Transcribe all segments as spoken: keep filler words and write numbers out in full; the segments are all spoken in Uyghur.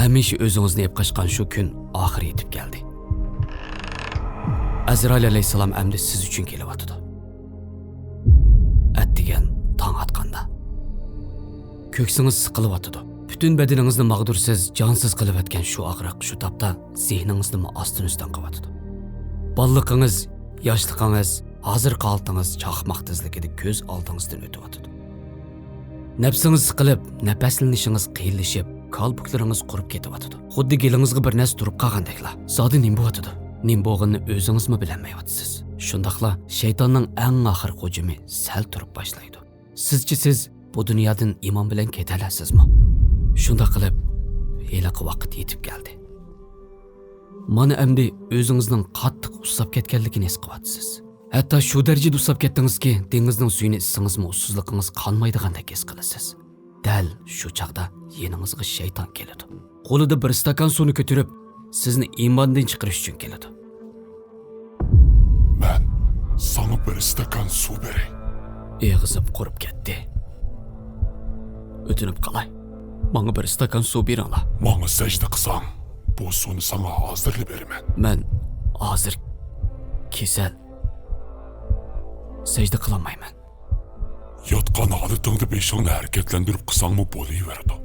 ھەمىشە ئۆزىڭىزنى ئېلىپ قاچقان شۇ كۈن ئاخىرى يېتىپ كەلدى. ئەزرائىل ئەلەيھىسسالام ئەمدى سىز ئۈچۈن كېلىۋاتىدۇ. ئەتىگەن تاڭ ئاتقاندا، كۆكسىڭىز سىقىلىۋاتىدۇ. پۈتۈن بەدىنىڭىزنى ماغدۇرسىز، جانسىز قىلىۋەتكەن شۇ ئاغرىق شۇ تاپتا زېھنىڭىزنىمۇ ئاستىن-ئۈستۈن قىلىۋاتىدۇ. بالىلىقىڭىز، ياشلىقىڭىز، ھازىرقى ھالىتىڭىز چاقماق تېزلىكىدە كۆز ئالدىڭىزدىن ئۆتۈۋاتىدۇ. نەپسىڭىز سىقىلىپ، نەپەسلىنىشىڭىز قىيىنلىشىپ، كالپۇكلىرىڭىز قۇرۇپ كېتىۋاتىدۇ. خۇددى گېلىڭىزغا بىر نەرسە تۇرۇپ قالغاندەكلا. زادى نېمە بولۇۋاتىدۇ؟ نېمە بولغىنىنى ئۆزىڭىزمۇ بىلەلمەيۋاتىسىز. شۇنداقلا شەيتاننىڭ ئەڭ ئاخىرقى ھۇجۇمى سەل تۇرۇپ باشلايدۇ. سىزچە سىز بۇ دۇنيادىن ئىمان بىلەن كېتەلەرسىزمۇ؟ شۇنداق قىلىپ، ھېلىقى ۋاقىت يېتىپ كەلدى. مانا ئەمدى ئۆزىڭىزنىڭ قاتتىق ئۇسساپ كەتكەنلىكىنى ھېس قىلىۋاتىسىز. ھەتتا شۇ دەرىجىدە ئۇسساپ كەتتىڭىزكى، دېڭىزنىڭ سۈيىنى ئىچسىڭىزمۇ ئۇسسۇزلۇقىڭىز قانمايدىغاندەك ھېس قىلىسىز. دەل شۇ چاغدا يېنىڭىزغا شەيتان كېلىدۇ. قولىدا بىر ئىستاكان سۇنى كۆتۈرۈپ، سىزنى ئىماندىن چىقىرىش ئۈچۈن كېلىدۇ. مەن ساڭا بىر ئىستاكان سۇ بېرەي. ئېغىزىم قۇرۇپ كەتتى. ئۆتۈنۈپ قالاي، ماڭا بىر ئىستاكان سۇ بېرىڭلار. ماڭا سەجدە قىلساڭ، بۇ سۇنى ساڭا ھازىرلا بېرىمەن. مەن ھازىر كېسەل. سەجدە قىلالمايمەن. ياتقان ھالىتىڭدە بېشىڭنى ھەرىكەتلەندۈرۈپ قىلساڭمۇ بولۇۋېرىدۇ.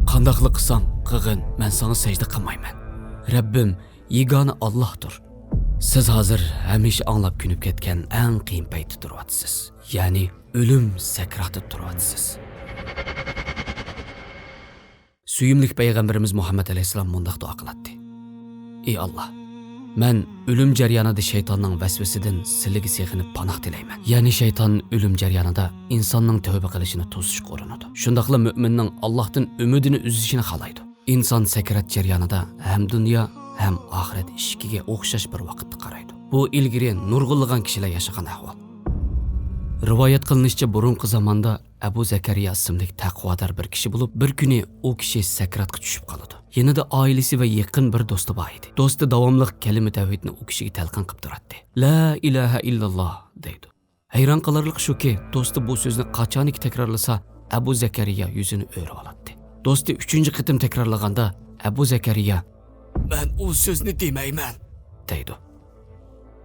قانداقلا قىلساڭ قىلغىن، مەن ساڭا سەجدە قىلمايمەن. رەببىم يېگانە ئاللاھتۇر. سىز ھازىر ھەمىشە ئاڭلاپ كۆنۈپ كەتكەن ئەڭ قىيىن پەيتتە تۇرۇۋاتىسىز. يەنى ئۆلۈم سەكراتىدا تۇرۇۋاتىسىز. سۆيۈملۈك پەيغەمبىرىمىز مۇھەممەد ئەلەيھىسسالام مۇنداق دۇئا قىلاتتى: ئى ئاللاھ، مەن ئۆلۈم جەريانىدا شەيتاننىڭ ۋەسۋىسىدىن سىلىگە سېغىنىپ پاناھ تىلەيمەن. يەنى شەيتان ئۆلۈم جەريانىدا ئىنساننىڭ تەۋبە قىلىشىنى توسۇشقا ئۇرۇنىدۇ. شۇنداقلا مۆمىننىڭ ئاللاھتىن ئۈمىدىنى ئۈزۈشىنى خالايدۇ. ئىنسان سەكرات جەريانىدا ھەم دۇنيا، ھەم ئاخىرەت ئىشىكىگە ئوخشاش بىر ۋاقىتتا قارايدۇ. بۇ ئىلگىرى نۇرغۇنلىغان كىشىلەر ياشىغان ئەھۋال. رىۋايەت قىلىنىشىچە، بۇرۇنقى زاماندا ئەبۇ زەكەرىيا ئىسىملىك تەقۋادار بىر كىشى بولۇپ، بىر كۈنى ئۇ كىشى سەكراتقا چۈشۈپ قالىدۇ. يېنىدا ئائىلىسى ۋە يېقىن بىر دوستى بار ئىدى. دوستى داۋاملىق كەلىمە تەۋھىدنى ئۇ كىشىگە تەلقىن قىلىپ تۇراتتى. لا ئىلاھە ئىللاللا دەيدۇ. ھەيران قالارلىق شۇكى، دوستى بۇ سۆزنى قاچانكى تەكرارلىسا، ئەبۇ زەكەرىيا يۈزىنى ئۆرۈۋالاتتى. دوستى ئۈچىنچى قېتىم تەكرارلىغاندا، ئەبۇ زەكەرىيا، مەن ئۇ سۆزنى دېمەيمەن، دەيدۇ.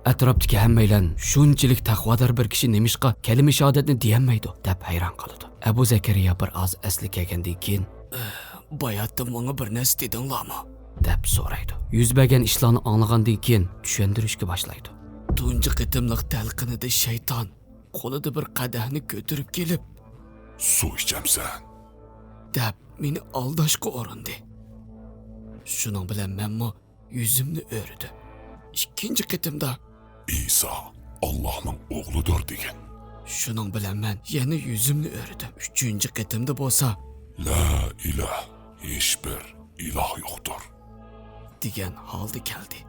ئەتراپتىكى ھەممەيلەن شۇنچىلىك تەقۋادار بىر كىشى نېمىشقا كەلىمە شاھادەتنى دېيەلمەيدۇ، دەپ ھەيران قالىدۇ. ئەبۇ زەكەرىيا بىر ئاز ئەسلىگە كەلگەندىن كېيىن، باياتتىن ماڭا بىر نەرسە دېدىڭلارمۇ؟ دەپ سورايدۇ. يۈز بەرگەن ئىشلارنى ئاڭلىغاندىن كېيىن چۈشەندۈرۈشكە باشلايدۇ. تۇنجى قېتىملىق تەلقىنىدە شەيتان قولىدا بىر قەدەھنى كۆتۈرۈپ كېلىپ، سۇ ئىچەمسەن؟ دەپ مېنى ئالداشقا ئۇرۇندى. شۇنىڭ بىلەن مەنمۇ يۈزۈمنى ئۆرۈدۈم. ئىككىنچى قېتىمدا، ئىسا ئاللاھنىڭ ئوغلىدۇر دېگەن. شۇنىڭ بىلەن مەن يەنە يۈزۈمنى ئۆرۈدۈم. ئۈچىنچى قېتىمدا بولسا، لا ئىلاھ، ھېچبىر ئىلاھ يوقتۇر، دېگەن ھالدا كەلدى.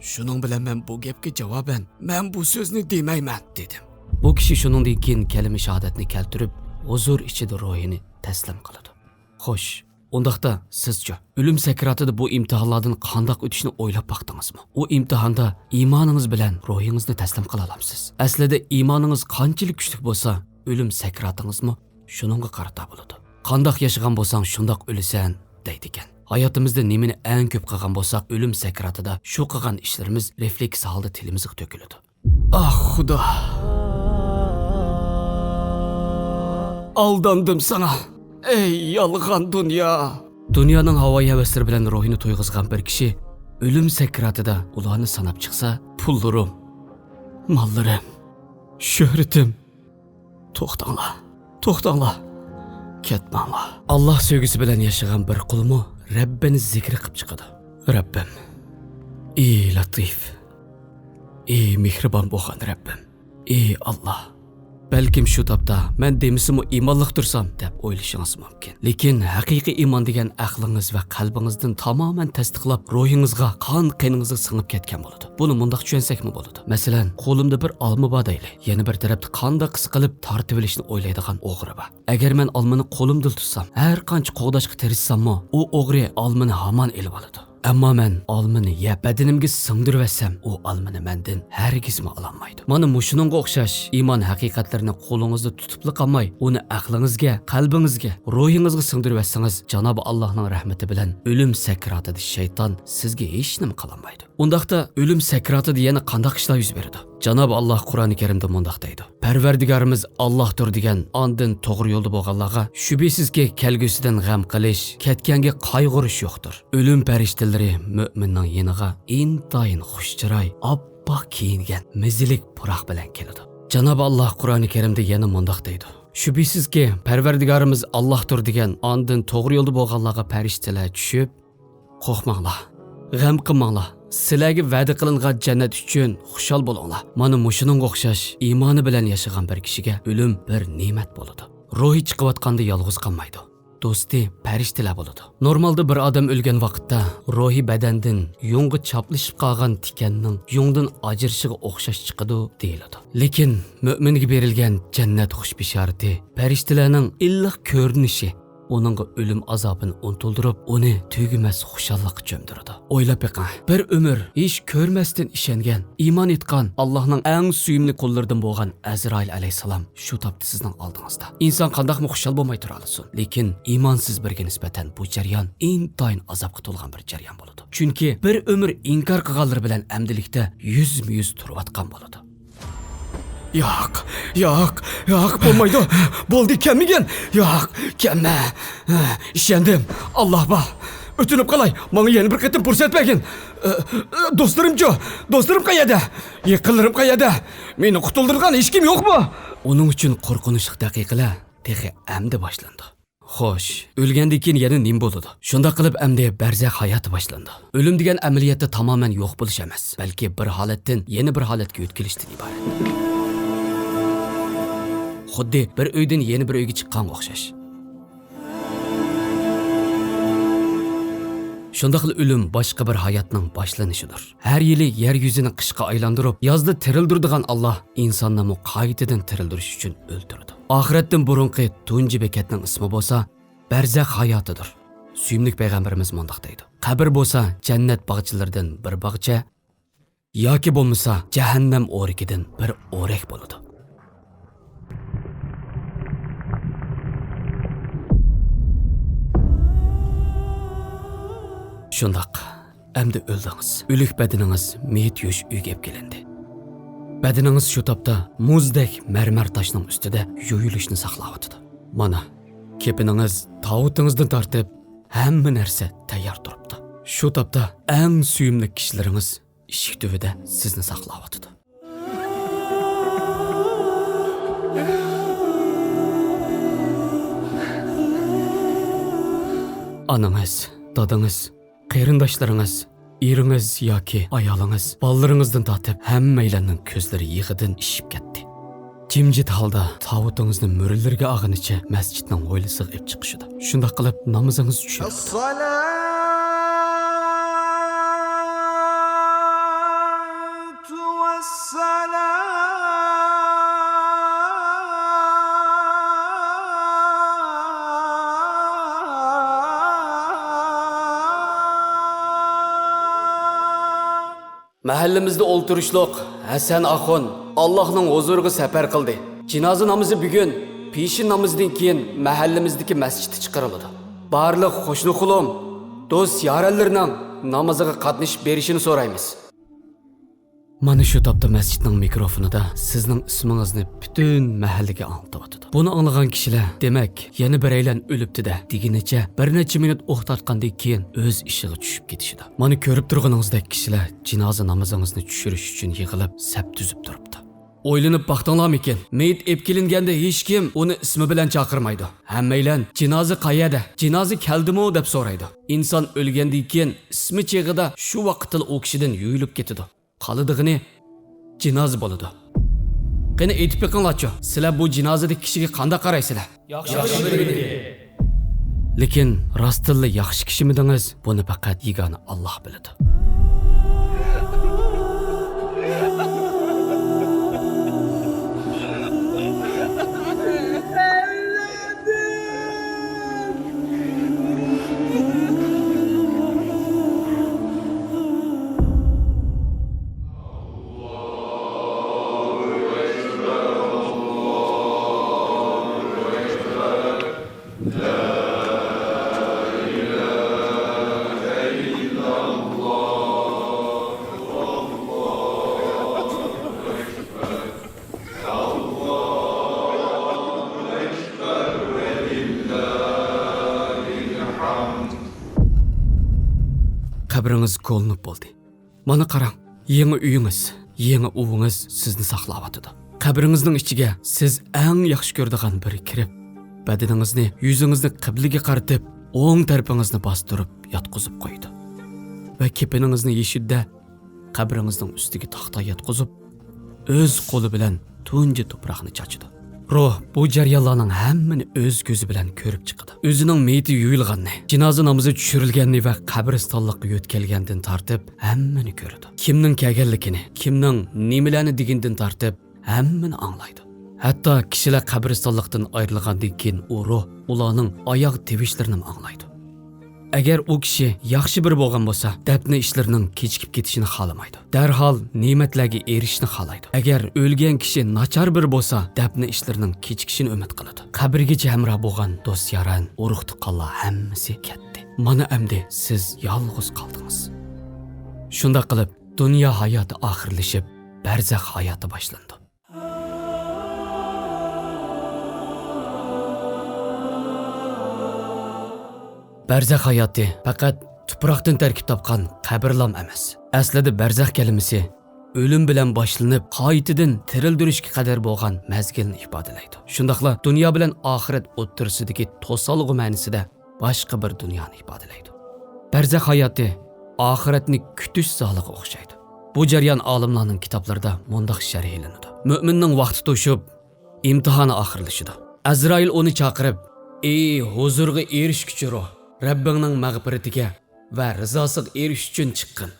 شۇنىڭ بىلەن مەن بۇ گەپكە جاۋابەن، مەن بۇ سۆزنى دېمەيمەن، دېدىم. بۇ كىشى شۇنىڭدىن كېيىن كەلىمە شاھادەتنى كەلتۈرۈپ، ھۇزۇر ئىچىدە روھىنى تەسلىم قىلىدۇ. خوش، ئۇنداقتا سىزچۇ؟ ئۆلۈم سەكراتىدا بۇ ئىمتىھانلاردىن قانداق ئۆتۈشنى ئويلاپ باقتىڭىزمۇ؟ ئۇ ئىمتىھاندا ئىمانىڭىز بىلەن روھىڭىزنى تەسلىم قىلالامسىز؟ ئەسلىدە ئىمانىڭىز قانچىلىك كۈچلۈك بولسا، ئۆلۈم سەكراتىڭىزمۇ شۇنىڭغا قارىتا بولىدۇ. قانداق ياشىغان بولساڭ، شۇنداق ئۆلىسەن، دەيدىكەن. ھاياتىمىزدا نېمىنى ئەڭ كۆپ قىلغان بولساق، ئۆلۈم سەكراتىدا شۇ قىلغان ئىشلىرىمىز رېفلېكس ھالدا تىلىمىزغا تۆكۈلىدۇ. ئاھ، خۇدا! ئالداندىم ساڭا، ئەي يالغان دۇنيا! دۇنيانىڭ ھاۋايى ھەۋەسلىرى بىلەن روھىنى تويغۇزغان بىر كىشى ئۆلۈم سەكراتىدا ئۇلارنى ساناپ چىقسا، پۇللىرىم، ماللىرىم، شۆھرىتىم، توختاڭلار، توختاڭلار، كەتمەڭلار. ئاللاھ سۆيگۈسى بىلەن ياشىغان بىر قۇلمۇ رەببىنى زىكرى قىپ چىقىدۇ. رەببىم، ئى لەتىف، ئى مېھرىبان بولغان رەببىم، ئى ئاللاھ. بەلكىم شۇ تاپتا مەن دېمىسىمۇ ئىمانلىق تۇرسام دەپ ئويلىشىڭىز مۇمكىن. لېكىن ھەقىقىي ئىمان دېگەن ئەقلىڭىز ۋە قەلبىڭىزدىن تامامەن تەستىقلاپ، روھىڭىزغا، قان قېنىڭىزغا سىڭىپ كەتكەن بولىدۇ. بۇنى مۇنداق چۈشەنسەكمۇ بولىدۇ. مەسىلەن، قولۇمدا بىر ئالما بار دەيلى. يەنە بىر تەرەپتە قانداق قىلسا قىلىپ تارتىۋېلىشنى ئويلايدىغان ئوغرى بار. ئەگەر مەن ئالمىنى قولۇمدا تۇتسام، ھەر قانچە قوغداشقا تىرىشساممۇ، ئۇ ئوغرى ئالمىنى ھامان ئېلىۋالىدۇ. ئەمما مەن ئالمىنى يەپ، بەدىنىمگە سىڭدۈرۈۋەتسەم، ئۇ ئالمىنى مەندىن ھەرگىزمۇ ئالالمايدۇ. مانا مۇشۇنىڭغا ئوخشاش ئىمان ھەقىقەتلىرىنى قولىڭىزدا تۇتۇپلا قالماي، ئۇنى ئەقلىڭىزگە، قەلبىڭىزگە، روھىڭىزغا سىڭدۈرۈۋەتسىڭىز، جانابى ئاللاھنىڭ رەھمىتى بىلەن ئۆلۈم سەكراتىدا شەيتان سىزگە ھېچنېمە قىلالمايدۇ. ئۇنداقتا ئۆلۈم سەكراتىدا يەنە قانداق ئىشلار يۈز بېرىدۇ؟ جانابى ئاللاھ قۇرئانى كەرىمدە مۇنداق دەيدۇ: «پەرۋەردىگارىمىز ئاللاھتۇر دېگەن، ئاندىن توغرا يولدا بولغانلارغا شۈبھىسىزكى كەلگۈسىدىن غەم قىلىش، كەتكەنگە قايغۇرۇش يوقتۇر. ئۆلۈم پەرىشتىلىرى مۆمىننىڭ يېنىغا ئىنتايىن خۇش چىراي، ئاپئاق كىيىنگەن مېزىلىك پۇراق بىلەن كېلىدۇ.» جانابى ئاللاھ قۇرئانى كەرىمدە يەنە مۇنداق دەيدۇ: «شۈبھىسىزكى، پەرۋەردىگارىمىز ئاللاھتۇر دېگەن، ئاندىن توغرا يولدا بولغانلارغا پەرىشتىلەر چۈشۈپ، قورقماڭلار، غەم قىلماڭلار، سىلەرگە ۋەدە قىلىنغان جەننەت ئۈچۈن خۇشال بولۇڭلار. مانا مۇشۇنىڭغا ئوخشاش ئىمانى بىلەن ياشىغان بىر كىشىگە ئۆلۈم بىر نېمەت بولىدۇ. روھى چىقىۋاتقاندا يالغۇز قالمايدۇ. دوستى پەرىشتىلەر بولىدۇ.» نورمالدا بىر ئادەم ئۆلگەن ۋاقىتتا روھى بەدەندىن يۇڭغا چاپلىشىپ قالغان تىكەننىڭ يۇڭدىن ئاجرىشىغا ئوخشاش چىقىدۇ دېيىلىدۇ. لېكىن مۆمىنگە بېرىلگەن جەننەت خۇش بېشارىتى پەرىشتىلەرنىڭ ئىللىق كۆرۈنۈشى ئۇنىڭغا ئۆلۈم ئازابىنى ئۇنتۇلدۇرۇپ، ئۇنى تۈگىمەس خۇشاللىققا چۆمدۈرىدۇ. ئويلاپ بېقىڭ، بىر ئۆمۈر ھېچ كۆرمەستىن ئىشەنگەن، ئىمان ئېيتقان ئاللاھنىڭ ئەڭ سۆيۈملۈك قۇللىرىدىن بولغان ئەزرائىل ئەلەيھىسسالام شۇ تاپتا سىزنىڭ ئالدىڭىزدا. ئىنسان قانداقمۇ خۇشال بولماي تۇرالىسۇن؟ لېكىن ئىمانسىز بىرىگە نىسبەتەن بۇ جەريان ئىنتايىن ئازابقا تولغان بىر جەريان بولىدۇ. چۈنكى بىر ئۆمۈر ئىنكار قىلغانلىرى بىلەن ئەمدىلىكتە يۈزمۇ يۈز تۇرۇۋاتقان بولىدۇ. ياق، ياق، ياق، بولمايدۇ. بولدى، كەلمىگىن. ياق، كەلمە. ئىشەندىم. ئاللاھ بار. ئۆتۈنۈپ قالاي، ماڭا يەنە بىر قېتىم پۇرسەت بەرگىن. ئە، ئە، دوستلىرىمچۇ؟ دوستلىرىم قەيەردە؟ يېقىنلىرىم قەيەردە؟ مېنى قۇتۇلدۇرىدىغان ھېچكىم يوقمۇ؟ ئۇنىڭ ئۈچۈن قورقۇنچلۇق دەقىقىلەر تېخى ئەمدى باشلىنىدۇ. خوش، ئۆلگەندىن كېيىن يەنە نېمە بولىدۇ؟ شۇنداق قىلىپ ئەمدى بەرزەخ ھاياتى باشلىنىدۇ. ئۆلۈم دېگەن ئەمەلىيەتتە تامامەن يوق بولۇش ئەمەس، بەلكى بىر ھالەتتىن يەنە بىر ھالەتكە ئۆتكىلىشتىن ئىبارەت. خۇددى بىر ئۆيدىن يەنە بىر ئۆيگە چىققانغا ئوخشاش. شۇنداقلا ئۆلۈم باشقا بىر ھاياتنىڭ باشلىنىشىدۇر. ھەر يىلى يەر يۈزىنى قىشقا ئايلاندۇرۇپ، يازدا تىرىلدۈرىدىغان ئاللاھ ئىنساننىمۇ قايتىدىن تىرىلدۈرۈش ئۈچۈن ئۆلتۈرىدۇ. ئاخىرەتتىن بۇرۇنقى تۇنجى بېكەتنىڭ ئىسمى بولسا بەرزەخ ھاياتىدۇر. سۆيۈملۈك پەيغەمبىرىمىز مۇنداق دەيدۇ: «قەبرە بولسا جەننەت باغچىلىرىدىن بىر باغچە، ياكى بولمىسا جەھەننەم ئورىكىدىن بىر ئورەك بولىدۇ.» شۇنداق، ئەمدى ئۆلدىڭىز. ئۆلۈك بەدىنىڭىز مېيىت يۇيۇش ئۆيىگە ئېلىپ كېلىندى. بەدىنىڭىز شۇ تاپتا مۇزدەك مەرمەر تاشنىڭ ئۈستىدە يۇيۇلۇشنى ساقلاۋاتىدۇ. مانا، كېپىنىڭىز، تاۋۇتىڭىزدىن تارتىپ ھەممە نەرسە تەييار تۇرۇپتۇ. شۇ تاپتا ئەڭ سۆيۈملۈك كىشىلىرىڭىز ئىشىك تۈۋىدە سىزنى ساقلاۋاتىدۇ. ئانىڭىز، دادىڭىز، قېرىنداشلىرىڭىز، ئېرىڭىز ياكى ئايالىڭىز، بالىلىرىڭىزدىن تارتىپ ھەممەيلەننىڭ كۆزلىرى يىغىدىن ئىششىپ كەتتى. جىمجىت ھالدا تاۋۇتىڭىزنى مۈرىلىرىگە ئالغىنىچە مەسچىتنىڭ ھويلىسىغا ئېلىپ چىقىشىدۇ. شۇنداق قىلىپ نامىزىڭىز چۈشۈرۈلىدۇ. مەھەللىمىزدە ئولتۇرۇشلۇق ھەسەن ئاخۇن ئاللاھنىڭ ھۇزۇرىغا سەپەر قىلدى. جىنازا نامىزى بۈگۈن پېشىن نامىزىدىن كېيىن مەھەللىمىزدىكى مەسچىتتە چىقىرىلىدۇ. بارلىق قوشنا-قولۇم، دوست-يارەنلىرىنىڭ نامىزىغا قاتنىشىپ بېرىشىنى سورايمىز. مانا شۇ تاپتا مەسچىتنىڭ مىكروفونىدا سىزنىڭ ئىسمىڭىزنى پۈتۈن مەھەللىگە ئاڭلىتىۋاتىدۇ. بۇنى ئاڭلىغان كىشىلەر، دېمەك، يەنە بىرەيلەن ئۆلۈپتۇ-دە، دېگىنىچە بىر نەچچە مىنۇت ئوق تارتقاندىن كېيىن ئۆز ئىشىغا چۈشۈپ كېتىشىدۇ. مانا كۆرۈپ تۇرغىنىڭىزدەك كىشىلەر جىنازا نامىزىڭىزنى چۈشۈرۈش ئۈچۈن يىغىلىپ سەپ تۈزۈپ تۇرۇپتۇ. ئويلىنىپ باقتىڭلارمىكىن؟ مېيىت ئېلىپ كېلىنگەندە ھېچكىم ئۇنى ئىسمى بىلەن چاقىرمايدۇ. ھەممەيلەن «جىنازا قەيەردە؟ جىنازا كەلدىمۇ؟» دەپ سورايدۇ. ئىنسان ئۆلگەندىن كېيىن ئىسمى چېغىدا شۇ ۋاقىتتىلا ئۇ كىشىدىن يۇيۇلۇپ كېتىدۇ. قالىدىغىنى جىنازا بولىدۇ. قېنى، ئېيتىپ بېقىڭلارچۇ، سىلەر بۇ جىنازىدىكى كىشىگە قانداق قارايسىلەر؟ ياخشى. لېكىن راستتىنلا ياخشى كىشىمىدىڭىز؟ بۇنى پەقەت يېگانە ئاللاھ بىلىدۇ. قەبرىڭىز كولىنىپ بولدى. مانا قاراڭ، يېڭى ئۆيىڭىز، يېڭى ئۇۋىڭىز سىزنى ساقلاۋاتىدۇ. قەبرىڭىزنىڭ ئىچىگە سىز ئەڭ ياخشى كۆرىدىغان بىرى كىرىپ، بەدىنىڭىزنى، يۈزىڭىزنى قىبلىگە قارىتىپ، ئوڭ تەرىپىڭىزنى باستۇرۇپ ياتقۇزۇپ قويىدۇ. ۋە كېپىنىڭىزنى يېشىدە قەبرىڭىزنىڭ ئۈستىگە تاختا ياتقۇزۇپ، ئۆز قولى بىلەن تۇنجى توپراقنى چاچىدۇ. روھ بۇ جەريانلارنىڭ ھەممىنى ئۆز كۆزى بىلەن كۆرۈپ چىقىدۇ. ئۆزىنىڭ مېيىتى يۇيۇلغاننى، جىنازا نامىزى چۈشۈرۈلگەننى ۋە قەبرىستانلىققا يۆتكەلگەندىن تارتىپ ھەممىنى كۆرىدۇ. كىمنىڭ كەلگەنلىكىنى، كىمنىڭ نېمىلەرنى دېگىنىدىن تارتىپ ھەممىنى ئاڭلايدۇ. ھەتتا كىشىلەر قەبرىستانلىقتىن ئايرىلغاندىن كېيىن ئۇ روھ ئۇلارنىڭ ئاياغ تىۋىشلىرىنىمۇ ئاڭلايدۇ. ئەگەر ئۇ كىشى ياخشى بىرى بولغان بولسا، دەپنە ئىشلىرىنىڭ كېچىكىپ كېتىشىنى خالىمايدۇ. دەرھال نېمەتلەرگە ئېرىشىشنى خالايدۇ. ئەگەر ئۆلگەن كىشى ناچار بىرى بولسا، دەپنە ئىشلىرىنىڭ كېچىكىشىنى ئۈمىد قىلىدۇ. قەبرىگىچە ھەمراھ بولغان دوست-يارەن، ئۇرۇق-تۇغقانلار ھەممىسى كەتتى. مانا ئەمدى سىز يالغۇز قالدىڭىز. شۇنداق قىلىپ، دۇنيا ھاياتى ئاخىرلىشىپ، بەرزەخ ھاياتى باشلىنىدۇ. بەرزەخ ھاياتى پەقەت تۇپراقتىن تەركىب تاپقان قەبرىلام ئەمەس. ئەسلىدە بەرزەخ كەلىمىسى ئۆلۈم بىلەن باشلىنىپ، قايتىدىن تىرىلدۈرۈشكە قەدەر بولغان مەزگىلنى ئىپادىلەيدۇ. شۇنداقلا دۇنيا بىلەن ئاخىرەت ئوتتۇرىسىدىكى توسالغۇ مەنىسىدە باشقا بىر دۇنيانى ئىپادىلەيدۇ. بەرزەخ ھاياتى ئاخىرەتنى كۈتۈش زالىغا ئوخشايدۇ. بۇ جەريان ئالىملارنىڭ كىتابلىرىدا مۇنداق شەرھلىنىدۇ: مۆمىننىڭ ۋاقتى توشۇپ، ئىمتىھانى ئاخىرلىشىدۇ. ئەزرائىل ئۇنى چاقىرىپ، «ئى ھۇزۇرغا ئېرىشكۈچى روھ، رەببىڭنىڭ مەغپىرىتىگە ۋە رىزاسىغا ئېرىشىش ئۈچۈن چىققىن.»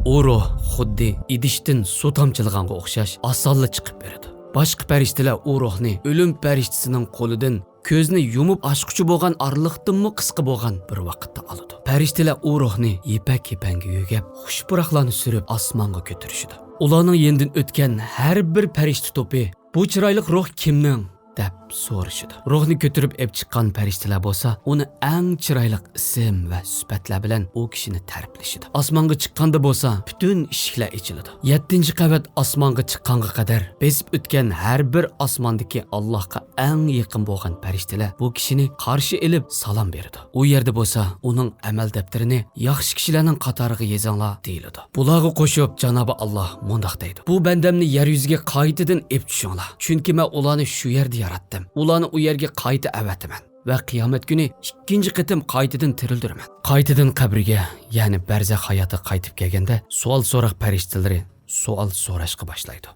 ئۇ روھ خۇددى ئىدىشتىن سۇ تامچىلىغانغا ئوخشاش ئاسانلا چىقىپ بېرىدۇ. باشقا پەرىشتىلەر ئۇ روھنى ئۆلۈم پەرىشتىسىنىڭ قولىدىن كۆزنى يۇمۇپ ئاچقۇچە بولغان ئارىلىقتىنمۇ قىسقا بولغان بىر ۋاقىتتا ئالىدۇ. پەرىشتىلەر ئۇ روھنى يىپەك كېپەنگە يۆگەپ، خۇش پۇراقلارنى سۈرۈپ ئاسمانغا كۆتۈرۈشىدۇ. ئۇلارنىڭ يېنىدىن ئۆتكەن ھەر بىر پەرىشتە توپى، «بۇ چىرايلىق روھ كىمنىڭ؟» دەپ سورىشىدۇ. روھنى كۆتۈرۈپ ئېلىپ چىققان پەرىشتىلەر بولسا ئۇنى ئەڭ چىرايلىق ئىسىم ۋە سۈپەتلەر بىلەن ئۇ كىشىنى تەرىپلىشىدۇ. ئاسمانغا چىققاندا بولسا پۈتۈن ئىشىكلەر ئېچىلىدۇ. يەتتىنچى قەۋەت ئاسمانغا چىققانغا قەدەر بېسىپ ئۆتكەن ھەر بىر ئاسماندىكى ئاللاھقا ئەڭ يېقىن بولغان پەرىشتىلەر بۇ كىشىنى قارشى ئېلىپ سالام بېرىدۇ. ئۇ يەردە بولسا ئۇنىڭ ئەمەل دەپتىرىنى ياخشى كىشىلەرنىڭ قاتارىغا يېزىڭلار دېيىلىدۇ. بۇلارغا قوشۇپ جانابى ئاللاھ مۇنداق دەيدۇ: «بۇ بەندەمنى يەر يۈزىگە قايتىدىن ئېلىپ چۈشۈڭلار، چۈنكى مەن ئۇلارنى شۇ يەردە ياراتتىم، ئۇلارنى ئۇ يەرگە قايتا ئەۋەتىمەن ۋە قىيامەت كۈنى ئىككىنچى قېتىم قايتىدىن تىرىلدۈرىمەن.» قايتىدىن قەبرىگە، يەنى بەرزەخ ھاياتىغا قايتىپ كەلگەندە، سوئال سوراق پەرىشتىلىرى سوئال سوراشقا باشلايدۇ.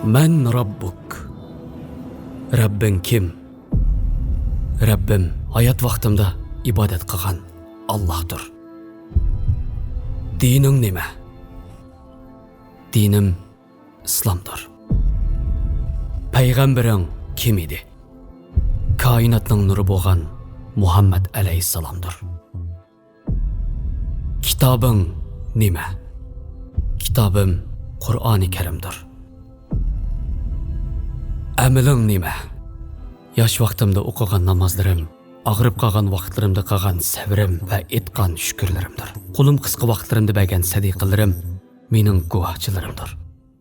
مەن رەببۇك؟ رەببىڭ كىم؟ رەببىم ھايات ۋاقتىمدا ئىبادەت قىلغان ئاللاھدۇر. دىنىڭ نېمە؟ دىنىم ئىسلامدۇر. پەيغەمبىرىڭ كىم ئىدى؟ كائىناتنىڭ نۇرى بولغان مۇھەممەد ئەلەيھىسسالامدۇر. كىتابىڭ نېمە؟ كىتابىم قۇرئانى كەرىمدۇر. ئەمىلىڭ نېمە؟ ياش ۋاقتىمدا ئوقۇغان نامازلىرىم، ئاغرىپ قالغان ۋاقىتلىرىمدا قىلغان سەۋرىم ۋە ئېيتقان شۈكۈرلىرىمدۇر. قولۇم قىسقا ۋاقىتلىرىمدا بەرگەن سەدىقىلىرىم مېنىڭ گۇۋاھچىلىرىمدۇر.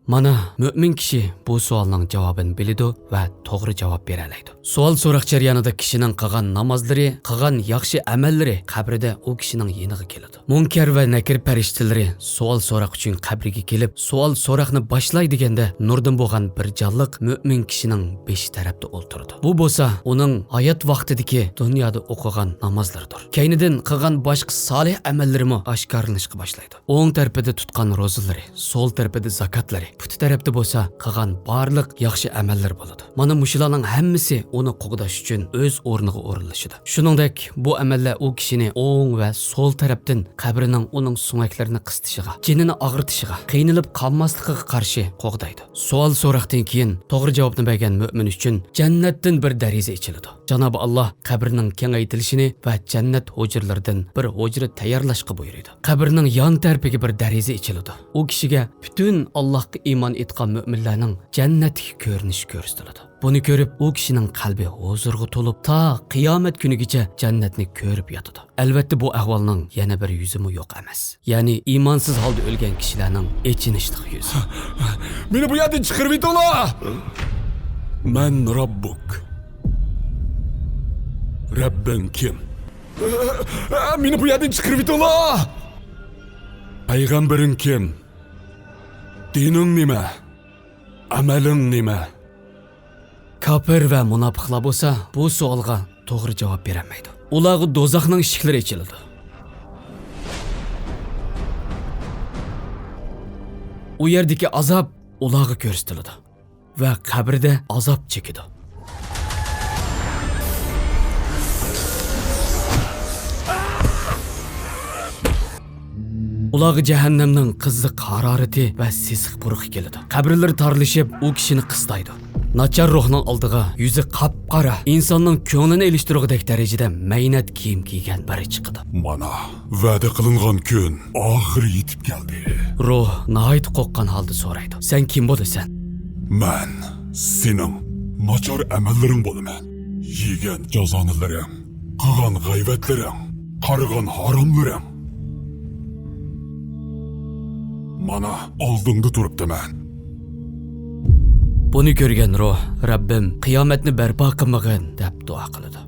مانا، مۆمىن كىشى بۇ سوئالنىڭ جاۋابىنى بىلىدۇ ۋە توغرا جاۋاب بېرەلەيدۇ. سوئال سوراق جەريانىدا كىشىنىڭ قىلغان نامازلىرى، قىلغان ياخشى ئەمەللىرى قەبرىدە ئۇ كىشىنىڭ يېنىغا كېلىدۇ. مۇنكەر ۋە نەكىر پەرىشتىلىرى سوئال سوراق ئۈچۈن قەبرىگە كېلىپ، سوئال سوراقنى باشلاي دېگەندە، نۇردىن بولغان بىر جانلىق مۆمىن كىشىنىڭ بېشى تەرەپتە ئولتۇرىدۇ. بۇ بولسا ئۇنىڭ ھايات ۋاقتىدىكى دۇنيادا ئوقۇغان نامازلىرىدۇر. كەينىدىن قىلغان باشقا سالىھ ئەمەللىرىمۇ ئاشكارىلىنىشقا باشلايدۇ. ئوڭ تەرىپىدە تۇتقان روزىلىرى، سول تەرىپىدە زاكاتلىرى، پۇتى تەرەپتە بولسا قىلغان بارلىق ياخشى ئەمەللىرى بولىدۇ. مانا مۇشۇلارنىڭ ھەممىسى ئۇنى قوغداش ئۈچۈن ئۆز ئورنىغا ئورۇنلىشىدۇ. شۇنىڭدەك، بۇ ئەمەللەر ئۇ كىشىنى ئوڭ ۋە سول تەرەپتىن قەبرىنىڭ ئۇنىڭ سۆڭەكلىرىنى قىستىشىغا، جېنىنى ئاغرىتىشىغا، قىينىلىپ قالماسلىقىغا قارشى قوغدايدۇ. سوئال سوراقتىن كېيىن توغرا جاۋابنى بەرگەن مۆمىن ئۈچۈن جەننەتتىن بىر دەرىزە ئېچىلىدۇ. جانابى ئاللاھ قەبرىنىڭ كېڭەيتىلىشىنى ۋە جەننەت ھۇجرىلىرىدىن بىر ھۇجرا تەييارلاشقا بۇيرۇيدۇ. قەبرىنىڭ يان تەرىپىگە بىر دەرىزە ئېچىلىدۇ. ئۇ كىشىگە پۈتۈن ئاللاھقا ئىمان ئېيتقان مۆمىنلەرنىڭ جەننەتتىكى كۆرۈنۈشى كۆرسىتىلىدۇ. بۇنى كۆرۈپ، ئۇ كىشىنىڭ قەلبى ھۇزۇرغا تولۇپ، تا قىيامەت كۈنىگىچە جەننەتنى كۆرۈپ ياتىدۇ. ئەلۋەتتە، بۇ ئەھۋالنىڭ يەنە بىر يۈزىمۇ يوق ئەمەس. يەنى ئىمانسىز ھالدا ئۆلگەن كىشىلەرنىڭ ئېچىنىشلىق يۈزى. مېنى بۇ يەردىن چىقىرىۋېتىڭلار! مەن رەببۇك. رەببىڭ كىم؟ مېنى بۇ يەردىن چىقىرىۋېتىڭلار! پەيغەمبىرىڭ كىم؟ دىنىڭ نېمە؟ ئەمەلىڭ نېمە؟ كاپىر ۋە مۇناپىقلار بولسا بۇ سوئالغا توغرا جاۋاب بېرەلمەيدۇ. ئۇلارغا دوزاخنىڭ ئىشىكلىرى ئېچىلىدۇ. ئۇ يەردىكى ئازاب ئۇلارغا كۆرسىتىلىدۇ ۋە قەبرىدە ئازاب چېكىدۇ. ئۇلارغا جەھەننەمنىڭ قىزىق ھارارىتى ۋە سېسىق پۇرىقى كېلىدۇ. قەبرىلىرى تارلىشىپ، ئۇ كىشىنى قىستايدۇ. ناچار روھنىڭ ئالدىغا يۈزى قاپقارا، ئىنساننىڭ كۆڭلىنى ئېلىشتۇرغۇدەك دەرىجىدە مەينەت كىيىم كىيگەن بىرى چىقىدۇ. مانا، ۋەدە قىلىنغان كۈن ئاخىرى يېتىپ كەلدى. روھ ناھايىتى قورققان ھالدا سورايدۇ، سەن كىم بولىسەن؟ مەن سېنىڭ ناچار ئەمەللىرىڭ بولىمەن. يېگەن جازانىلىرىڭ، قىلغان غەيۋەتلىرىڭ، قارىغان ھاراملىرىڭ. مانا، ئالدىڭدا تۇرۇپتىمەن. بۇنى كۆرگەن روھ، رەببىم، قىيامەتنى بەرپا قىلمىغىن، دەپ دۇئا قىلىدۇ.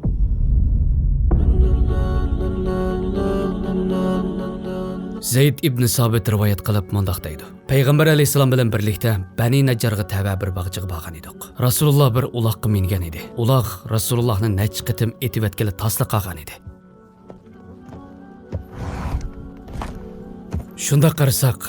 زەيد ئىبنى سابىت رىۋايەت قىلىپ مۇنداق دەيدۇ: پەيغەمبەر ئەلەيھىسسالام بىلەن بىرلىكتە بەنى نەججارغا تەۋە بىر باغچىغا بارغان ئىدۇق. رەسۇلۇللا بىر ئۇلاغقا مىنگەن ئىدى. ئۇلاغ رەسۇلۇللانى نەچچە قېتىم ئېتىۋەتكىلى تاسلا قالغان ئىدى. شۇنداق قارىساق،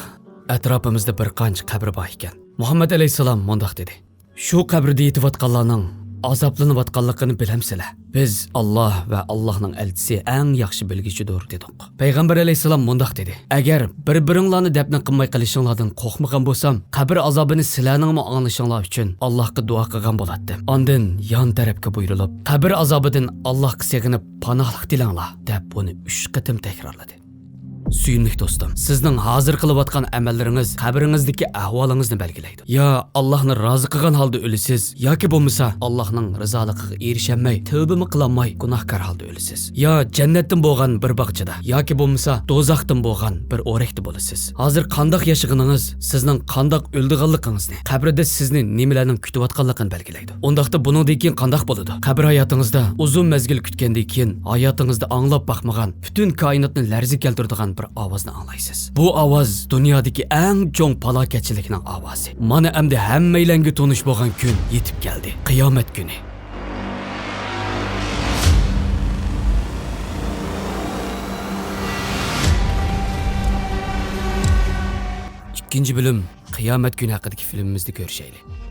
ئەتراپىمىزدا بىر قانچە قەبرە بار ئىكەن. مۇھەممەد ئەلەيھىسسالام مۇنداق دېدى: شۇ قەبرىدە يېتىۋاتقانلارنىڭ ئازابلىنىۋاتقانلىقىنى بىلەمسىلەر؟ بىز، ئاللا ۋە ئاللانىڭ ئەلچىسى ئەڭ ياخشى بىلگۈچىدۇر، دېدۇق. پەيغەمبەر ئەلەيھىسسالام مۇنداق دېدى: ئەگەر بىر-بىرىڭلارنى دەپنە قىلماي قېلىشىڭلاردىن قورقمىغان بولسام، قەبرە ئازابىنى سىلەرنىڭمۇ ئاڭلىشىڭلار ئۈچۈن ئاللاھقا دۇئا قىلغان بولاتتىم. ئاندىن يان تەرەپكە بۇيرۇلۇپ، قەبرە ئازابىدىن ئاللاھقا سېغىنىپ پاناھلىق تىلەڭلار، دەپ ئۇنى ئۈچ قېتىم تەكرارلىدى. سۆيۈملۈك دوستۇم، سىزنىڭ ھازىر قىلىۋاتقان ئەمەللىرىڭىز قەبرىڭىزدىكى ئەھۋالىڭىزنى بەلگىلەيدۇ. يا ئاللاھنى رازى قىلغان ھالدا ئۆلىسىز، ياكى بولمىسا ئاللاھنىڭ رىزالىقىغا ئېرىشەلمەي، تەۋبىمۇ قىلالماي، گۇناھكار ھالدا ئۆلىسىز. يا جەننەتتىن بولغان بىر باغچىدا، ياكى بولمىسا دوزاختىن بولغان بىر ئورەكتە بولىسىز. ھازىر قانداق ياشىغىنىڭىز سىزنىڭ قانداق ئۆلىدىغانلىقىڭىزنى، قەبرىدە سىزنى نېمىلەرنىڭ كۈتۈۋاتقانلىقىنى بەلگىلەيدۇ. ئۇنداقتا بۇنىڭدىن كېيىن قانداق بولىدۇ؟ قەبرە ھاياتىڭىزدا ئۇزۇن مەزگىل كۈتكەندىن كېيىن، ھاياتىڭىزدا ئاڭلاپ باقمىغان، پۈتۈن كائىناتنى لەرزە كەلتۈرىدىغان بىر ئاۋازنى ئاڭلايسىز. بۇ ئاۋاز دۇنيادىكى ئەڭ چوڭ پالاكەتچىلىكنىڭ ئاۋازى. مانا ئەمدى ھەممەيلەنگە تونۇش بولغان كۈن يېتىپ كەلدى. قىيامەت كۈنى. ئىككىنچى بۆلۈم، قىيامەت كۈنى ھەققىدىكى فىلىمىمىزدە كۆرۈشەيلى.